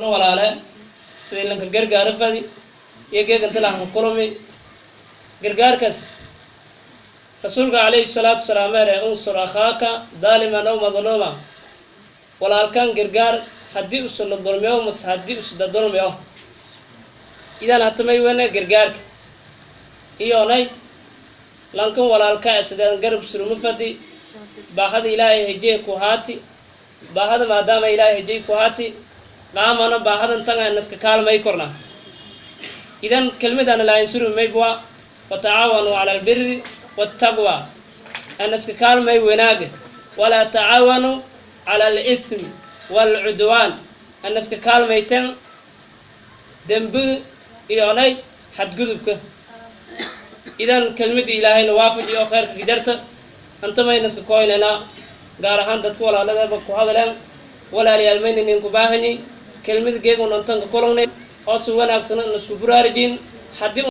Walaale, sidii lanka gargaaro fadi iyo geegantilahanka kulumi gargaarkaas. Rasuulka calayhi salaatu wasalaam ere: "Unsur akhaaka daaliman aw madluuma." Walaalkan gargaar haddii usa la dulmiyo mase haddii usda dulmiyo. Idan hatamay wene gargaarka iyonay lankan walaalka sideen garab suruma fadi. Baahada Ilaahay hejey ku haati, baahada maadaama Ilaahay hejey ku haati, qaamana baahadan tan aan iska kaalmay korna. Idan kelmadana laayinsuru maybwa "watacaawanuu cala albiri wattaqwa", aan iska kaalmay wanaaga, "walaa tacaawanuu cala alithmi waalcudwaan", aan iska kaalmaytan dembiga iyonay xadgudubka. Idan kelmadii Ilaahayna waafaji oo khayrka gajarta anta mayna iska koynaynaa, gaar ahaan dadka walaaladaba ku hadleen. Walaalayaal, mayna ninku baahanyi kelmada geegun antanka kulungnay oo si wanaagsan in isku buraarujin haddii.